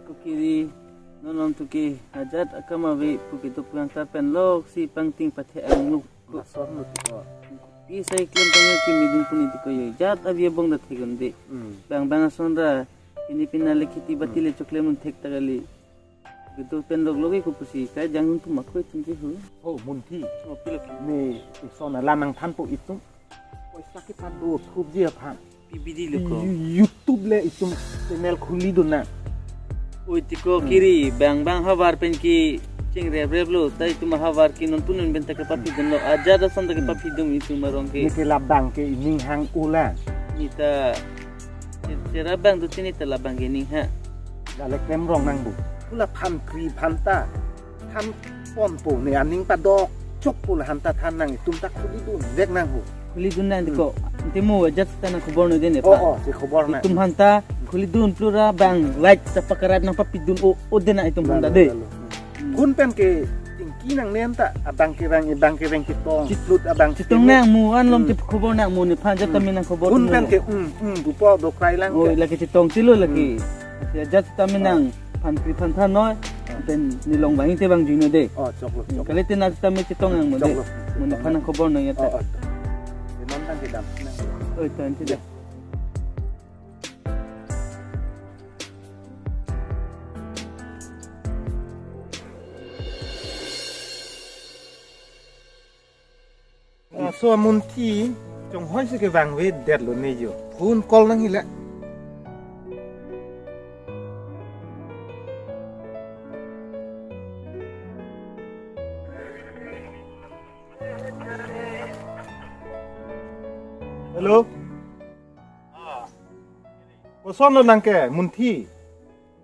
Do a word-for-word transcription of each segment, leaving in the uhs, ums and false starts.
Kiri, non non tuke ajat akam ave pu kedo pu angtar pen lok si pangting pathe ang luk. Lason lo tiko. Pi sai klem tangnya kimi dun puni tiko yo. Jat avi abong da thek un-e. Hmm. Bang bang ason ra ini pina le kheti bati le choklem un thek ta kali. Kedo pen lok lok ko pusi kai jang un tu makoi tum ke hu. Oh, Munthi. Oh, pilok. Ne ison alam nangthanpo itum. Poisa kita do thup ji aphan. P B D lo ko. You-, YouTube le itum channel khuli dun nang. Oi tiko kiri bang bang havar pen kecheng rep rep lo. Ta itum havar ke non punun pen ta kepapi dun lo. Ajat ason ta kepapi dun itum arong ke. Neke labang ke ining hang ula. Neta che-, chera bang tu chini ta labang ke ning ha. Lalek nem rong nang bu. Ula phan kri phan ta. Than ponpo ne aning padok chokpo la han ta than nang itum ta khuli dun vek nang ho. Khuli dun nang tiko. Ante mo ajat ta nang khobor noi de ne Oh, pa. Oh, si khobor nang. Itum han ta khuli dun plura bang like ta pakarat nang papi dun o o de nang itum han ta de. Lalu, lalu. Hmm. Kun pen ke tingki nang nem ta abang ke bang ibang ke bang chetong. Chet-, Lut abang chetong chetong. Nang mu an lom Hmm. Ke khobor nang mu ne phan jat ta Hmm. Mi nang khobor Kun noi pen nang. Ke um um bupo do krai lang Oh, ke. Lake chetong chilo lake. Hmm. Ya jat ta mi nang phan kri phan than noi. Pen ne long bang te bang jui noi de. Oh, choklo, choklo. Kali te na ta mi chetong ang mo de. Choklo. Mo ne phan khobor noi ya ta. Oh, oh. Di non tang kedam. Oi, tan ti da. Laso amunthi chonghoi si kevang vedet lo ne jo. Phone call nang hila. Hello. Koson lo nang ke, Munthi?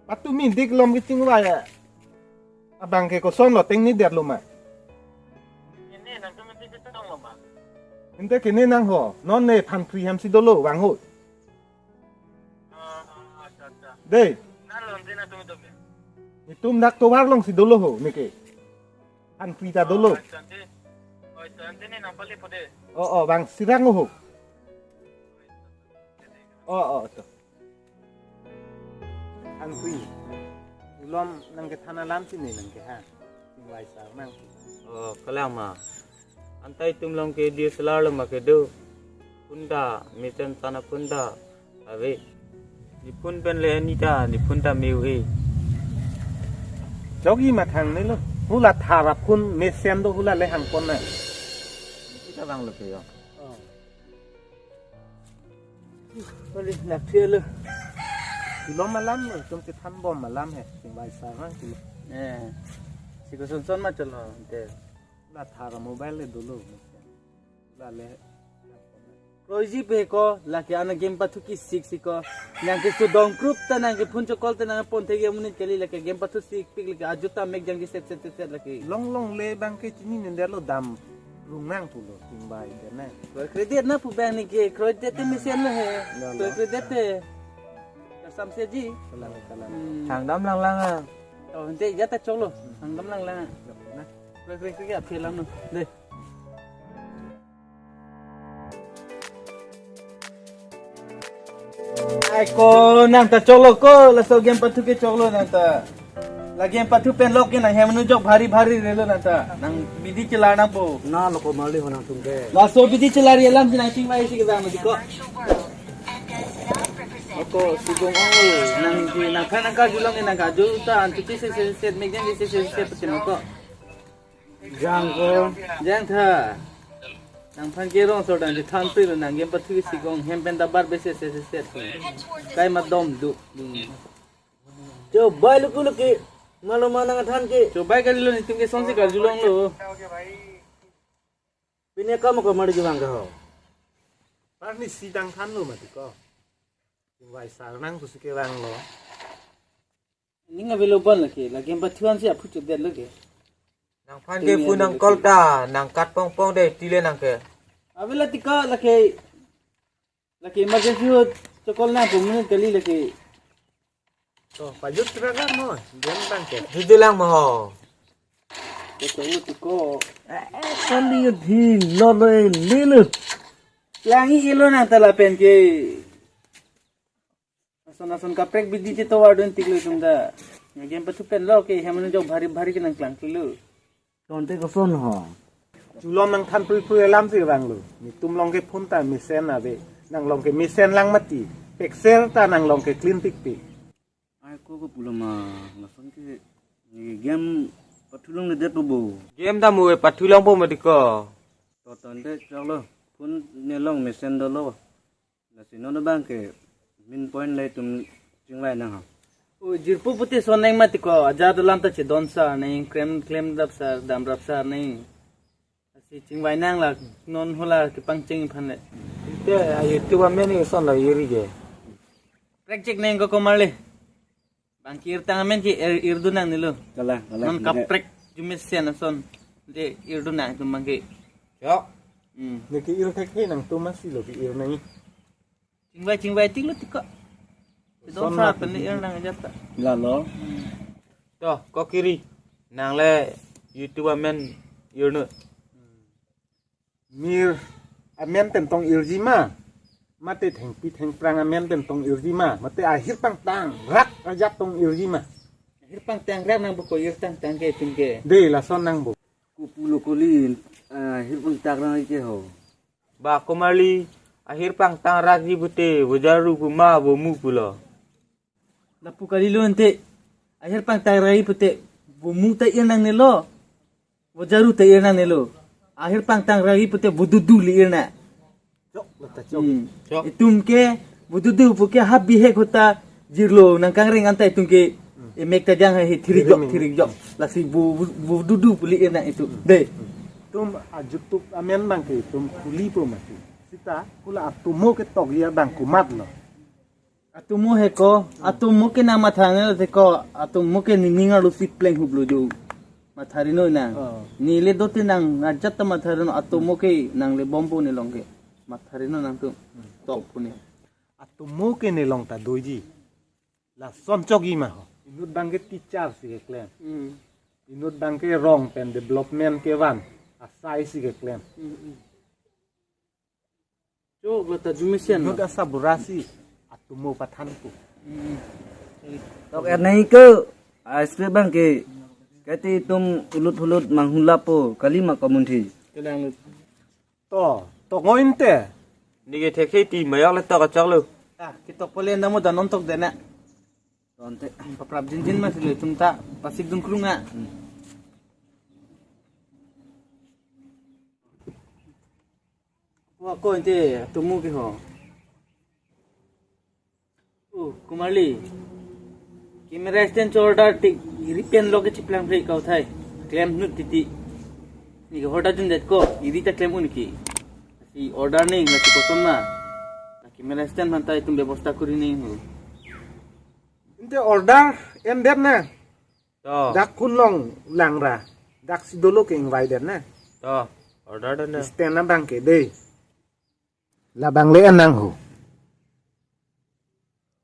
Patumi dik lom kechingvai ya. Abang ke koson lo tengni det lo ma? Kene nang keme ti chetong lo ma? Inte kene nang ho. Non ne phan kri hem si dolo vang ho. Ah, ah, acha, acha. Dei. Nang lo ante nang tumi tumi. Itum dak tovar long si dolo ho neke. Phan kri ta dolo. Ah, acha, ante. Oh, acha, ante ne nang pali po de. Oh, oh, bang sirang ho. Oh, oh, to. Angkui. Ulom nang kethan alam si ne nang keha. Singvai sar nang. Oh, kalang ma. Anta itum long ke D S L R lo ma kedo. Phone ta mesen sana phone ta ave. Ne phone pen le ani ta, ne phone ta meu e. Jogi ma thang ne lo. Hula thara phone mesen do hula le hang pon na. Kita bang lo ke yo. Oh. Uli, nak thia lo. Ulom alam lo, itum kethan bom alam he, singvai sar nang kilo. Eh, si koson son ma cholo, ante. La thara mobile le dolo. La le. Kroiji pe ko, lake ana game pathu ke six ko. Nang ke sudong group ta nang ke phone chokol ta nang pon thegi amonit kali lake game pathu six pik lake ajuta mek jang ke set set set set lake. Long long le bang ke chini nender lo dam. Rung nang pulo, tingbai dia nang. Kroi kredit na pu bang ne ke, kroi det te mesen lo he. Lo, lo. Kroi kredit te. Kasam se ji. Kalang, kalang. Hmm. Thang dam lang lang ah. Oh, ante ya ta choklo. Thang dam lang lang ah. Chok na. Kroi, kroi, kroi, ya, phel lang no. De. Ai ko nang ta choklo ko, laso game pathu ke choklo nang ta. La game pathu pen lok ke nang hem nu jok bhari bhari relo nang ta. Nang bidi chelar nang po. Na lo ko mali ho nang tum ke. Laso bidi chelar ye lam si nang chingvai si ke bang di ko. Ako si gong ong lo, nang si nang khan nang ka julong ke nang ka jul ta an tu ki se se se me gen se se se pati mo ko. Jang ko. Jang tha. Nang phan ke rong so dang je than tu nang game pathu si gong hem pen dabar be se se se se. Kai ma dom du. Chobai luku luki. Malo ma nang than ke. Chobai kali lo nitum ke song si kar julong lo. Pine kam ko mari juang ka ho. Par ni si dang than lo mati ko. Vai sar nang tu si ke lang lo. Ning available lake, lake empat thuan si aphu chodet lake. Nang phan ke phone nang call ta, nang kat pong pong de tile nang ke. Avela tika lake, lake emergency ho, chokol nang po minute kali lake. To, pajut traga mo, jam tang ke. Jujur lang mo ho. Ko to mo tiko. Eh, eh, kali yo di lo lo e lilu. Langi ilo nang ta lapen ke. Ason ason kaprek bidi chetovar dun tik lo itum ta. Nge-game pathu pen lo ke hem jok bhari bhari ke nangklang thulo. Tangte koson ho. Chulom nangthan pui pui alam si vanglo. Netum along ke phone ta mesen ave. Nang along ke mesen lang mati. Pixel ta nang along ke clean tik tik. Ai ko ko pulo ma, lason ke, eh, game pathu longledet po bo. Game ta mo pathu longpo mati ko. To tangte choklo, phone ne along mesen dolo. Lasi non abang ke main point le itum chingvai nang ha. O jirpo pute son nang mati ko, ajat alam ta chedon sar nang, klem klem rap sar, dam rap sar nang. Lasi chingvai nang la, non hala kepangcheng aphan le. Te, a, YouTube amen ni son lo iri ke. Prek chek nang ko Komarli. Bang ke-irtang amen ke ir, irdun nangnelo. Kalang, kalang. Non kaprek arjumesen ason. De irdun nang atum bang ke. Yo. Hmm. Ne ke-ir thek he nangtum masi lo ke-ir nang. Chingvai chingvai tik lo tik ko. Son don sa mati pen le ir nang ajat ta. Lalo. Hmm. To, ko Kiri. Nang le YouTube amen irnu. Mir amen pen tong-irji ma, mate thengpi thengphrang amen pen tong-irji ma, mate ahir pangtang rak ajat tong-irji ma. Ahir pangtang rak nangpo ko, irtang tang ke itum ke. De, lason nangpo. Ko pulo kali, ah, ahir pangtang rak ke ho. Ba Komarli, ahir pangtang rakji pute, bojaru pu ma, bomu pulo. Lapu kalilo ante, ahir pangtang rakji pute, bomu ta ir nangnelo. Bojaru ta ir nangnelo. Ahir pangtang rakji pute vodudu le ir nang. Chok, lata chok. Hmm. Chok. Itum ke vodudu pu ke ha bihek ahut ta jirlo nangkangreng anta itum ke emek ta jang hai thirik jok, thirik jok. Lasi vo, vo, vodudu pu le ir nang itum. De. Itum ajut tup amen bang ke itum kulipo mati. Sita hala atomo ke tokji abang komat lo. Atomo he ko, atomo ke nang matha ne te ko, atomo ke nening arlo si pleng hublo jo. Matha ri noi nang. Oh. Neli do te nang ajat ta matha ri noi, atomo ke nang le bompo ne along ke. Matha ri noi nangtum. Hmm. Tok pu ne. Atomo ke ne along ta doji. Lason chokji ma ho. Inut bang ke teacher si keklem. Hmm. Inut bang ke rong pen development kevan. Asai si keklem. Hmm, hmm. Chok lata arjumesen. Inut asa burasi atomo pathan pu. Hmm. Tok er nai ke, askri bang ke, kati itum ulut hulut manghula po, kalima komunthi. Kelang lut. To, tok ngoin te. Neke thekhe ti mayok le tok achok lo. Ah, ketok pole namo danon tok dena. Tonte. Paprap jinjin masi le itum ta, pasik dun krung a. Hmm. Wa ko ante atomo ke ho. Oh, Komarli. Camera stand cho-order tik, iri pen lo ke chiplang phre kauthai. Klem nut titi. Neke order dundet ko, iri ta klem un ke. Si order nang, lasi koson ma. Camera stand aphan ta itum bebosta kuri nang ho. Ante order endet na. To. Dak kun long lang ra. Dak si dolo ke ingvai det na. To. Order det na. Stand abang ke de. Labang le en nang ho.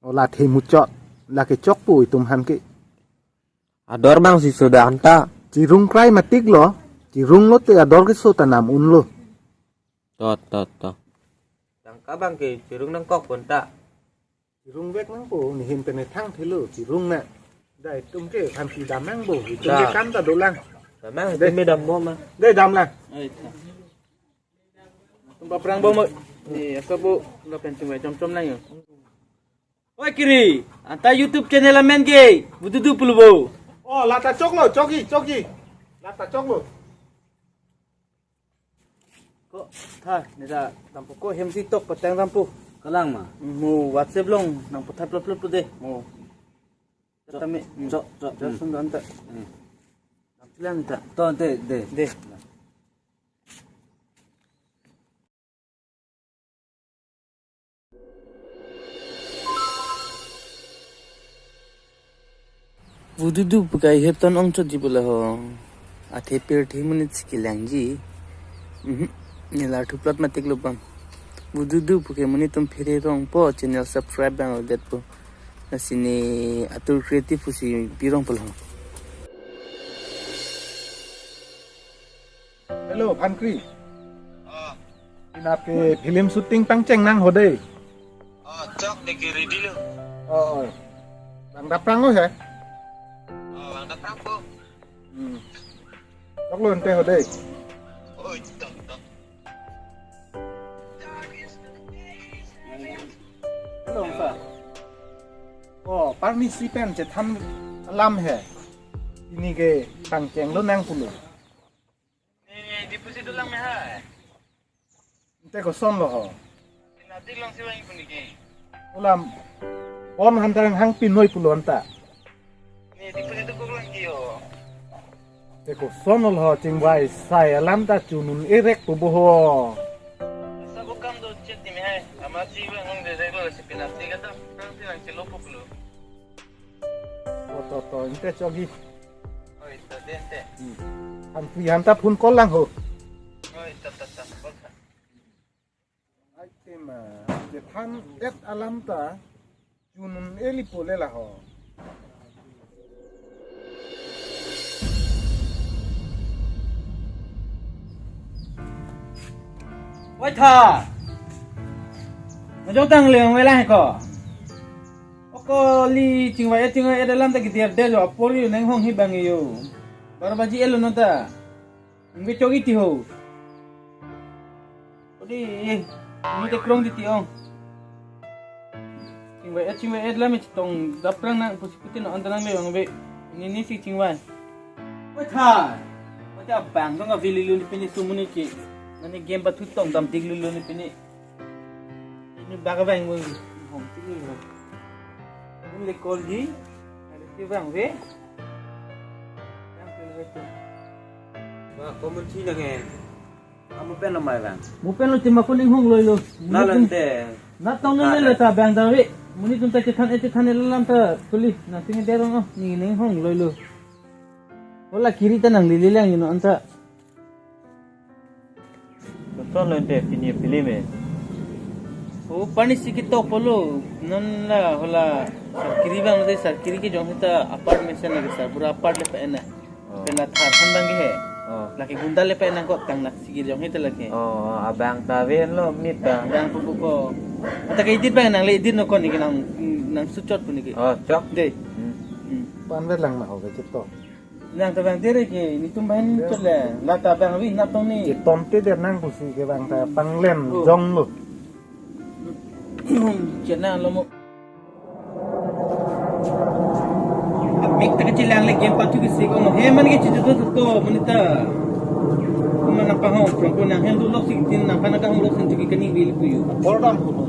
O la the muchot. La ke chokpo itum aphan ke. Ador bang si so dang ta. Chirung krai matik lo. Chirung lo te ador keso ta nam un lo. To, to, to. Tangka bang ke chirung nangkok pon ta. Chirung vek nangpo, nehin pen ne thang thelo, chirung na. Dai itum ke aphan si dam nangpo, itum ke kam ta dolang. Dam nang, de. Itum ke dam mo ma. Dai dam lang. Oi, ta. Tum paprang bo mo. Ni, asa bo, lo pen chingvai chom chom lang yo. Oi Kiri, anta YouTube channel amen ke, vodudu pulo bo. Oh, lata choklo, chokji, chokji. Lata choklo. Ko, tha, ne ta dampo ko hem si tok patang dampo. Kalang ma. Mo WhatsApp along nang patha plop plop de. Mo. Chok, tame. Chok, chok. Chok sung dan ta. Hmm. Dam silang ta. To ante de. De. Vodudu pu ke ahir ton ongchotji pu la ho. Athe pirthe monit si kelangji. Mhm. Neli la thuplot matik lo bang. Vodudu pu ke monit atum phere rongpo, channel subscribe bang lo detpo. Lasi ne Atur Creative pusi pirongpo lo. Hello, Phankri. Oh. Pini ke film shooting pangcheng nang ho de. Oh, chok neke ready lo. Oh, oh. Bang daprang ho he. Hmm. Choklo ante ho dei. Hello, sir. Oh, parmisi pen chethan alam he. Pini ke pangchenglo nang pulo. Ni deposit dolang me hai. Ante kosonlo ho. Pinatik lang si wang puni ke. Ulam. Pon hanta hang pinoi pulo anta. Ni deposit dokok lang ke ho. Ante kosonlo ho chingvai sai alam ta chunun-e rek pu bo ho. Sa bo kam do chet ti me hai. Ama si wang hong de rek lo si pinatik kata. Kang si lang si lo pu pulo. To, to, to, ante chokji. Oi, to, de ante. Hmm. Hantri hanta phone call lang ho. Oi, to, to, to, call tha. Ai tema, chethan-et alam ta, chunun-e li pule la ho. Oi tha. Majok tang le ang wela ko. Oko li chingvai-et chingvai-et alam ta kidir de jo apor yo neng hong hi bang yo. Bar baji elo non ta. Nang ke chokji ti ho. Odi, nang ke krong di ti ong. Chingvai-et chingvai-et lam chetong daprang nang pusi putin anta nang le bang be. Ni ni si chingvai. Oi tha. Oi tha bang dong a vili lu ni pini sumuni ki. Nani game ba thu tong dam dik lu lu ni pini. Ini baga bang woi. Hong tinggi lo. Ini le call ji. Ada si bang we. Bang ke le tu. Ba, comment si lagi. Kamu pen lo mai bang. Mo pen lo tima ko ning hong loi lo. Na lante. Na tong ne le ta bang da we. Muni tum ta chethan-et chethan-et alam ta tuli. Na ting de rong oh. Ni ning hong loi lo. Hola kiri ta nang lili lang you know anta. Koson lo ante pini film e. Oh, pani si ketok pulo. Non la hola sar kiri bang de sar kiri kejong hita apartment sen lagi sarbura apart le pen na. Oh. Pen la thar han bang ke he. Oh. Lake gunda le pen nang ko tang nak si kejong hita lake. Oh, abang ta ven lo mit ta. Bang pu pu ko. Anta ke edit bang nang le edit no ko ni ke nang nang suchot pu ni ke. Oh, chok. De. Hmm. Hmm. Pan ve lang na ho ke chito. Nang ta bang tere ke, netum bang chot le, la ta bang wi nap tong ni. Keton te der nang pusi ke bang ta panglen jong lo. Chet nang lo mo. Mek ta kechilang le game pathu ke si ko mo. He man ke chitu tu ko, monit ta. Kuma nang pahong, from ko nang hem tu lok si tin nang kana ka hong lok si tu ke kani bil ku yu. Bordam ko no.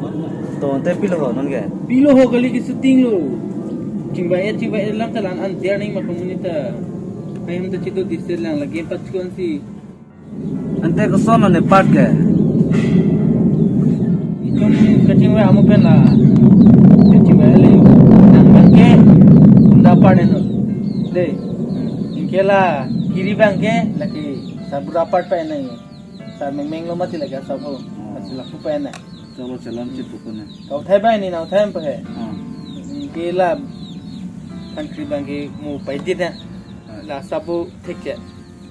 To te pilo ho non ke. Pilo ho kali ke shooting lo. Chingvai-et chingvai-et lam ta lan an der nang ma komunita. Hai hum ta chitu dise lang lagi empat chuan si. Ante koson ne part ke. Itum kachingvai amu pen la. Kachingvai le. Nang bang ke. Unda part eno. De. Ingke la kiri bang ke lagi sarbura part pa enai. Sar mengmeng lo mati lagi asap ho. Oh. Kasi lapu pa enai. Cholo chelon chit buku na. Kau thai bai ni nau thai pa he. Oh. Ke la phan kri bang ke mu pai dit na. Ah. La sabu thik ya.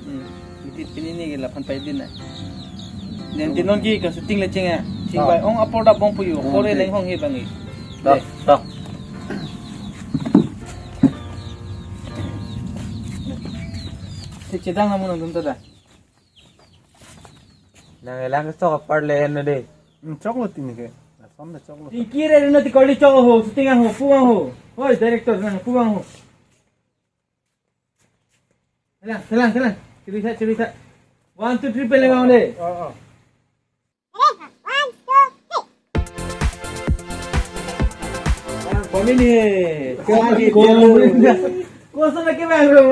Hmm. Mitit pini ni ke la phan pai dit na. Nen tin non ki ka shooting le ching ya. Ching bai ong apor da bong puyu. Oh, kore okay. Leng hong he bang e. Tok, tok. Thik chedang namun nonton ta da. Nang elang chok apart le en de. Hmm, chok lo tin ke. Lason de chok lo. Tingki re na ti kali chok ho, shooting ho, puang ho. Hoi, director nang puang ho. Selang, selang, selang. Cerita, cerita. One, two, three, pele bang de. Oh, oh. Family. Family. Koson lagi bang lo.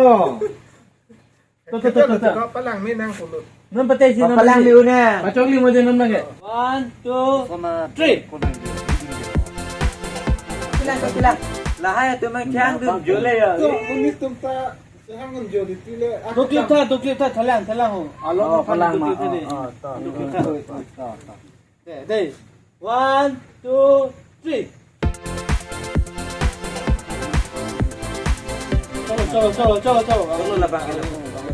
To, to, to, to, to. Palang ni nang pulut. Non patai si, non palang patai si. Liu na. Pachok li mo je non bang ke. One, two, three. Pilang, pilang. Lahai atum ang khyang dun jole ya. To, muni tum ta, sehang dun jole tile. Doklip tha, doklip tha, thalang, thalang ho. Alo, oh, palang ma. Doklip tha de. Oh, oh, to. Doklip tha. To, to, to. De, de. One, two, three. Chalo, chalo, chalo, chalo, chalo. Chalo la bang.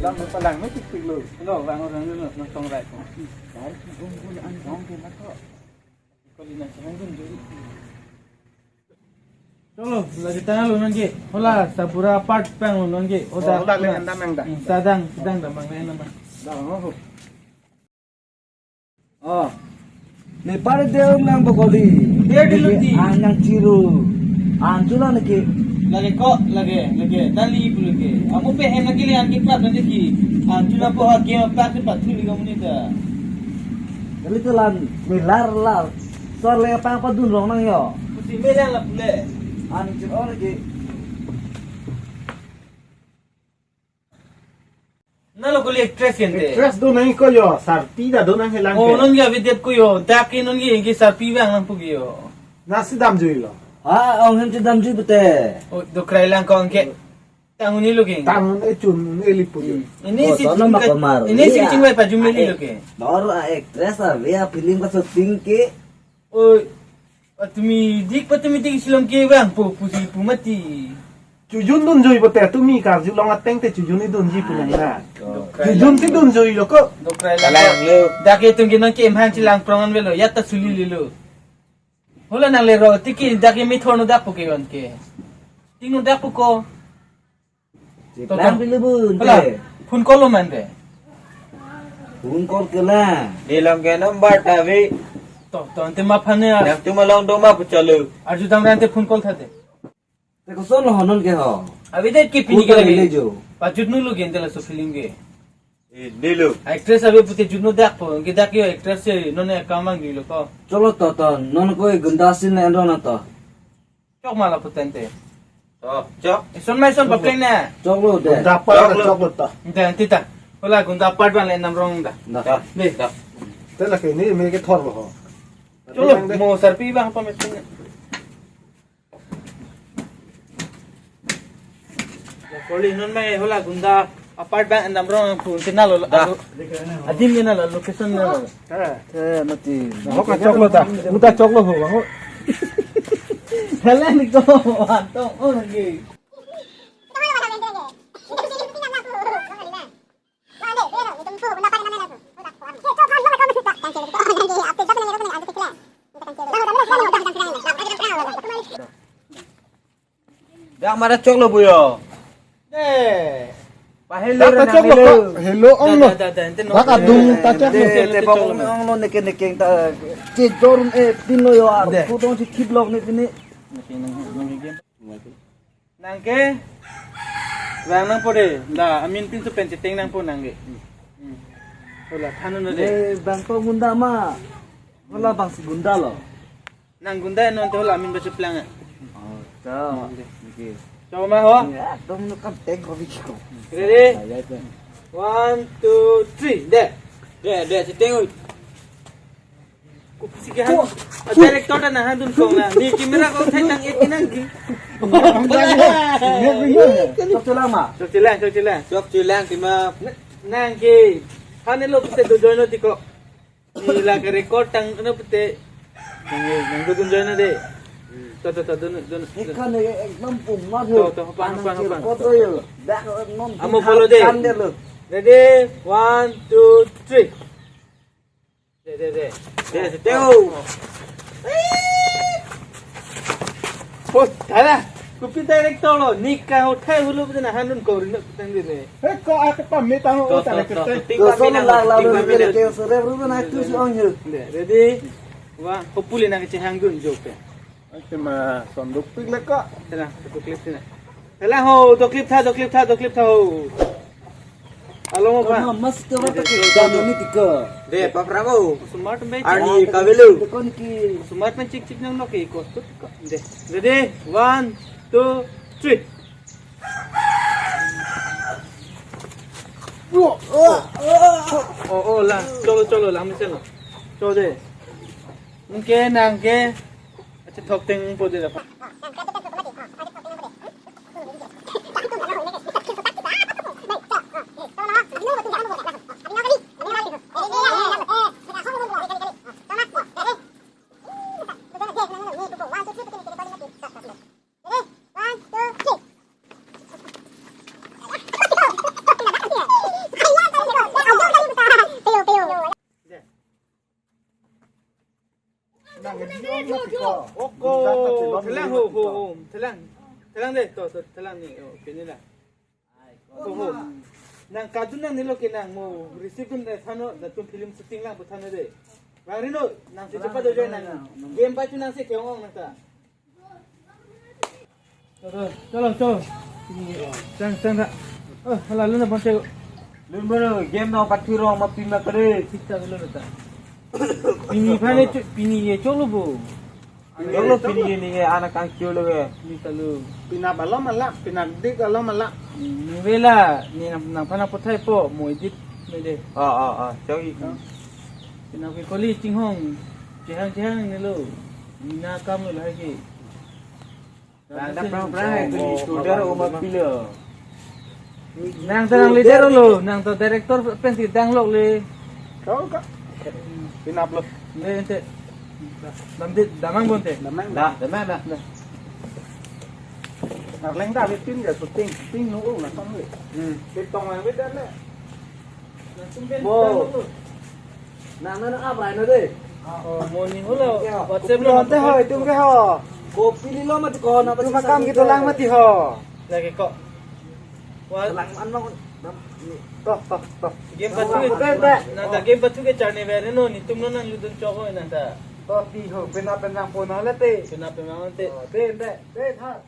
Bang palang ni tik tik lo. No, bang orang ni no, no song right. Kali na chang dun jodi. Cholo, lagi tanglo nonke. Hola, sabura part panglo nonke. Oh, dak hola, le pula. Anda mang dak. Hmm, sadang, sadang damang le namang. Dak, oh. Oh. Ne pare deu lang bokoli. Deu dulu di. Anang chiru. Anchula neke. Lage ko, lage, lage. Dali bulu ke. Amu pe hem lagi le anke plat nanti ki. Anchula po ha game apa ke pathu ni kamu ni ta. Dali telan, melar lar. Sor le pang padun rong nang yo. Pusi melang la pule. Anchir or ke. Nalo kuli actress kente. Actress do nang ko yo, sarpi ta do nang helang. Oh, ke. Non ya videt ko yo, dak ke non ke, ke sarpi bang nang pugi yo. Nasi damjui lo. Ha, ong hem che damjui pute. Oh, do krai lang ko angke. Tang uni lo ke. Tang e chun e lipu yo. Hmm. Ini oh, si sono ching makomar. Ini si iya. Ching bai pajum ini lo ke. Dor a actress a via film ka shooting ke. Oi, patumi dik, patumi dik silom ke bang po pusi pu mati. Chojun dunjui pute tumi karjulong ateng te chojun idunji pu nang na. Chojun si dunjui lo ko. Dokrai lang. Kalang lo. Dak ke tung ke nang ke emhang chilang prongan velo, ya ta suli lilo. Hola nang le ro, tiki dak ke mithor no dak po ke yon ke. Ting no dak po ko. Chiklang pili bun hola, te. Phone call lo man te. Phone call ke la. Di long ke number ta vi. To, to, ante ma phane ya. Nang tu ma long do ma pu chalo. Arju dam ran te phone call tha te. Te koson lo honon ke ho. Abi det ke pini ke lagi. Phone call le jo. Pajut nu lo ke ante laso film ke. Eh, di lo. Actress abi pute jut no dak po, ke dak yo actress se, none kamang di lo ko. Cholo to to, non ko gunda sin le ando na to. Chok mala putente. Chok, chok. Ison mai son papleng na. Choklo de. Dapat choklo. Choklo ta. Ente, ente ta. Hola gunda part bang le namrong da. Da. Da. De. Da. Te la ke ni me ke thor lo ho. Cholo, mo sarpi bang pa me pin. Koli non mai hola gunda. Apart bang endam rong pun kenal lo. Da. Adim kenal lo, location kenal lo. Eh, mati. Ho ka choklo ta. Uta choklo ho, ho. Helen ko, anto, oh, lagi. Dak mara choklo buyo. Eh. Pahelo dak ta choklo ko. Helo ong lo. Da, da, da, ente no. Dak adung ta choklo. Te bok ong lo neke neke ta. Che jorun e pin lo yo ar. Kudong si khip lok ni pini. Nang ke. Bang nang pore. Da, amin pin supen cheteng nang po nang ke. Hmm. Hola, thanu no de. Eh, bang ko gunda ma. Hola bang si gunda lo. Nang gunda non to la amin baca pelang. Oh, to. Oke. Coba ma ho. Ya, dong nu kan tek ko biki ko. Ready? Ya, ya, itu. One, two, three, deh. Deh, deh, cheteng oi. Kupi si ke han. Director ta nang handun kong na. Di camera ko thai nang ek nang di. Sok chelang ma. Sok chelang, sok chelang. Sok chelang, tima. Nang ke. Han lo puse do join lo tiko. Nila ke record tang ano pute. Nang, nang dun join na de. To, to, to, dun, dun. Ikan ni ekdom puma to, to, hapan, hapan, hapan. Amo follow de. Ready, one, two, three. De, de, de. De, de, de, oh. Oh, tala. Kupi director lo, nika hotel hulu pute na handun ko rinok tang de ne. He ko ake pa me tang o ta ke te. Ko son la la lo ke ke so re ru na tu si ong yu. Ready? Wa, hopefully na ke chehang dun jo pe. Ake ma son duk pik le ka. Tela, duk clip sina. Tela ho, duk clip tha, duk clip tha, duk clip tha ho. Alo mo pa. Mas ke wa ta ke dam ni tika. De, pa pramo. Smart me. Arni kavelu. Kon ki. Smart me chik chik nang no ke ko. De. Ready? One, two, three. Oh, oh, la, cholo, cholo, la, mesen lo. Cholo de. Nang ke, nang ke. Acha thok teng po de la. Thelang ho, ho, ho. Thelang. Thelang dei, to, to, thelang ni, oh, pini la. Ho, ho. Nang kadun nangne lo ke nang mo receive dun dei thano, latum film shooting lang pu thano dei. Bang Rino, nangsi cepat do join nang. Game pa chu nangsi ke-ong nang ta. Cholo, cholo, cholo. Chang, chang ta. Oh, hala lun na bonsai. Lun bono, game na pathu rong ma pima kare. Kita lun ta. Pini phane chu, pini ye cholo bo. Cholo pini ye ni ye anak kang cholo ye. Ni ta lo. Penap alom alak, penap dik alom alak. Ni vela, ni nang, nangphan apothai po, mo edit me dei. Ah, ah, ah, choi. Penap ke koli chinghong, chehang chehang ni lo. Ni na kam lo lagi. Nang ta prang prang hai, tu ni sudah uma pilo. Nang ta nang leader lo, nang ta director pensi dang lok le. Kau ka. Penap lo. Le ente. Dam de, damnang bo ente. Damnang. Da, damnang da. Arleng ta bitin ga shooting, shooting nu na tong le. Hmm. Pitong lang bitin le. Bo. Nang nang abrai no dei. Oh, mo ni ho lo. WhatsApp lo. Ante ho, itum ke ho. Kopi lilo mati ko na. Itum akam ketolang mati ho. Lagi ko. Wah. Lang man mang. Toh, toh, toh. Game pathu ke. Nang ta game pathu ke charne vere no, netum no nang ludun chok ho nang ta. Toh ti ho, penap penang pon ho le te. Penap penang te. Oh, te, te, te, ha.